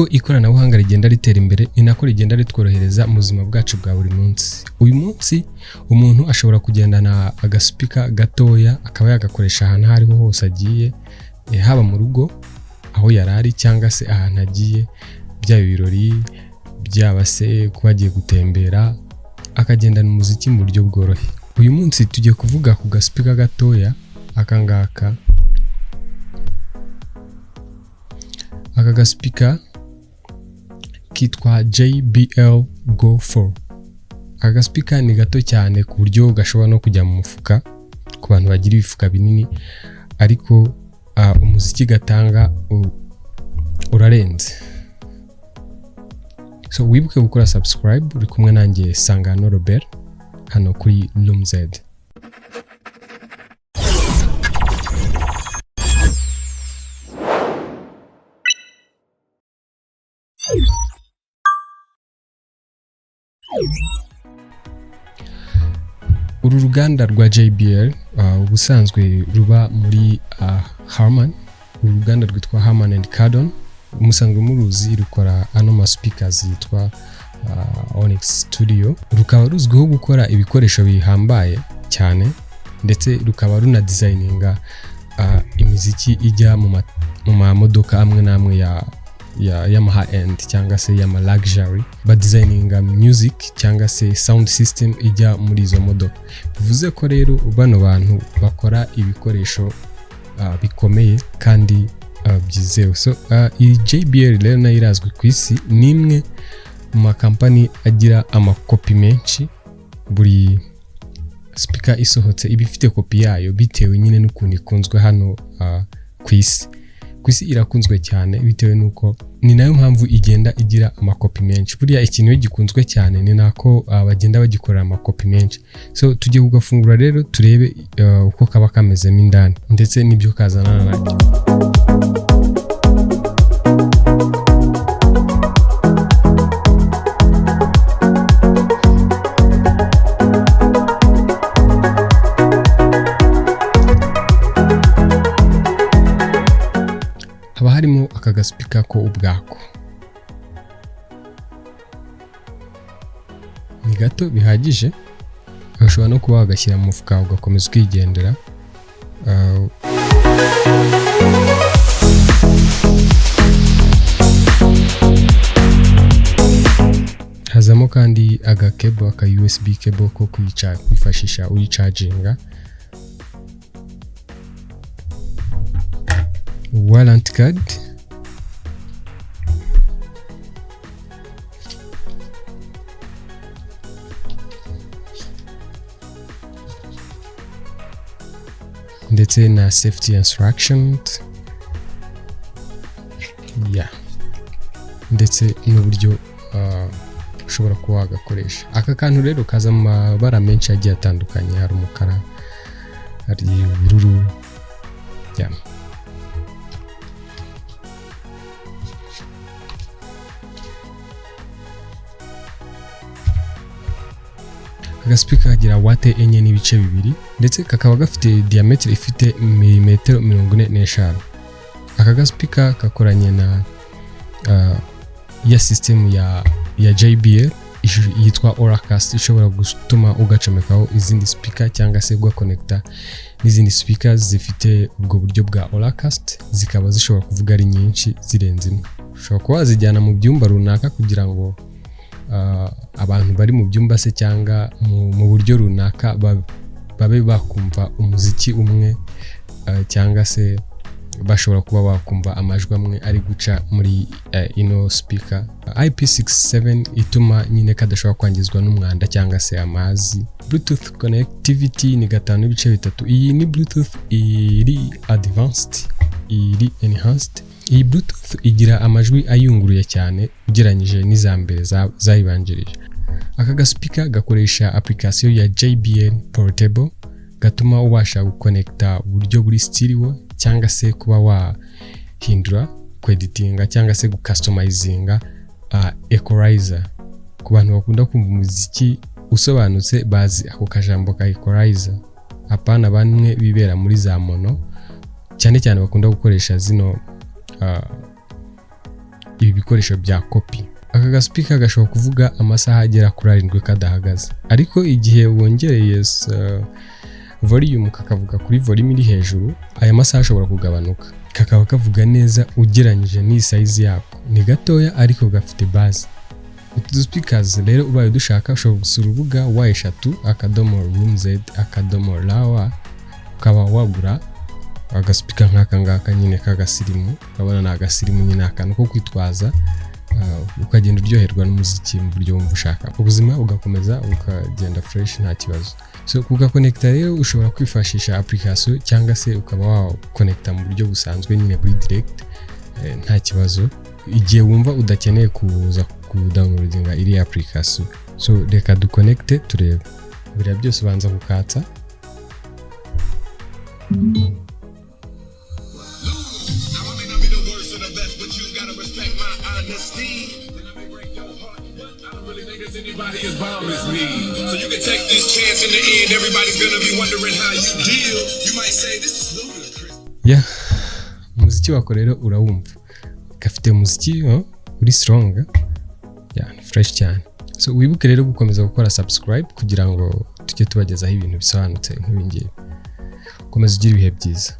Uko ikoranabuhanga rigenda ritera imbere ni nako rigenda ritworohereza mu buzima bwacu bwa buri munsi. Uyu munsi umuntu ashobora kugendana agasipika gatoya akaba yagakoresha ahantu aho ariho hose agiye, haba mu rugo aho yari ari cyangwa se ahantu agiye, byaba ibirori, byaba se kuba agiye gutembera, akagendana umuziki mu buryo bworoshye. Uyu munsi tugiye kuvuga ku gasipika gatoya aka ngaka. Aka gasipika kitwa JBL Go 4. Aka gasipika ni gato cyane ku buryo gashobora no kujya mu mufuka ku bantu bagira ibifuka binini, ariko umuziki gatanga urarenze. So wibuke gukora subscribe, uri kumwe nanjye Sangano Robert hano kuri Room Z. Uru ruganda rwa JBL ubusanzwe ruba muri Harman. Uru ruganda rwitwa Harman and Kardon, musanzwe muruzi, rukora ano ma speakers yitwa Onyx Studio. Rukaba ruzwiho gukora ibikoresho bihambaye cyane, ndetse rukaba runadesigninga imiziki ijya mu mamodoka amwe n'amwe y'ama high end cyangwa se y'ama luxury. Badesigninga music cyangwa se sound system ijya muri izo modoka. Bivuze ko rero bano bantu bakora ibikoresho bikomeye kandi byizewe. So iyi JBL rero nayo irazwi ku isi, ni imwe mu makampani agira amakopi menshi. Buri speaker isohotse iba ifite kopi yayo, bitewe nyine n'ukuntu ikunzwe hano ku isi. Ku isi irakunzwe cyane, bitewe n'uko ni nayo mpamvu igenda igira amakopi menshi. Buriya ikintu iyo gikunzwe cyane ni nako bagenda bagikorera amakopi menshi. So tugiye kugafungura rero turebe uko kaba kamezemo indani ndetse n'ibyo kazanana nacyo. Haba harimo aka gasipika ko ubwako ni gato bihagije, ushobora no kuba wagashyira mu mufuka ugakomeza ukigendera. Hazamo kandi agakebo, aka USB cable ko kwifashisha uyicaginga, warranty card, ndetse na safety instructions, ndetse n'uburyo ushobora kuba wagakoresha. Aka kantu rero kaza mu mabara menshi agiye atandukanye, hari umukara, hari ubururu. Agasipika kagira wate 4.2 ndetse kakaba gafite diameter ifite milimetero 45. Aka gasipika kakoranye na ya system ya JBL yitwa Auracast, ishobora gutuma ugacomekaho izindi speaker cyangwa se ugakonekta n'izindi speakers zifite ubwo buryo bwa Auracast, zikaba zishobora kuvuga ari nyinshi zirenze imwe. Ushobora kuba wazijyana mu byumba runaka kugira ngo abantu bari mu byumba se cyangwa mu buryo runaka babe bakumva umuziki umwe, cyangwa se bashobora kuba bakumva amajwi amwe ari guca muri ino speaker. IP67 ituma nyine kadashobora kwangizwa n'umwanda cyangwa se amazi. Bluetooth connectivity ni 5.3. Iyi ni Bluetooth iri advanced, iri enhanced. Iyi Bluetooth igira amajwi ayunguruye cyane ugereranyije n'iza mbere zayibanjirije. Aka gasipika gakoresha application ya JBL Portable, gatuma ubasha gukonekta uburyo buri stereo cyangwa se kuba wahindura, kweditinga cyangwa se gucustomizinga equalizer. Ku bantu bakunda kumva umuziki usobanutse bazi ako kajambo ka equalizer, apana bamwe bibera muri za mono, cyane cyane bakunda gukoresha zino ibi bikoresho bya kopi. Aka gaspeaker gashobora kuvuga amasaha agera kuri 7 kadahagaze, ariko igihe wongereye volume, kakavuga kuri volume iri hejuru, aya masaha ashobora kugabanuka, kakaba kavuga neza ugereranyije n'iyi size yako. Ni gatoya ariko gafite bass. Utu speakers rero, ubaye udushaka, ushobora gusura urubuga www.roomz.rw, ukaba wagura agaspeaker nk'aka ngaka nyine k'agasirimu. Urabona ni agasirimu nyine, akantu ko kwitwaza, ukagenda uryoherwa n'umuziki mu buryo wumva ushaka, ubuzima bugakomeza ukagenda fresh, nta kibazo. So kugakonekita rero, ushobora kwifashisha application cyangwa se ukaba wakonekita mu buryo busanzwe nyine buri direct, nta kibazo, igihe wumva udakeneye kuza kudownloadinga iriya application. So reka dukonekite turebe. Mbere ya byose ubanza kukatsa. I may not be the worst or the best, but you gotta respect my honesty. And I may break your heart, but I don't really think there's anybody as bomb as me. So you can take this chance. In the end, everybody's gonna be wondering how you deal. You might say this is ludicrous. Yeah, umuziki wako rero urawumva, gafite umuziki uri strong, yeah, ni fresh cyane. So wibuke rero gukomeza gukora subscribe kugira ngo tujye tubagezaho ibintu bisobanutse nk'ibi ngibi. Komeza ugire ibihe byiza.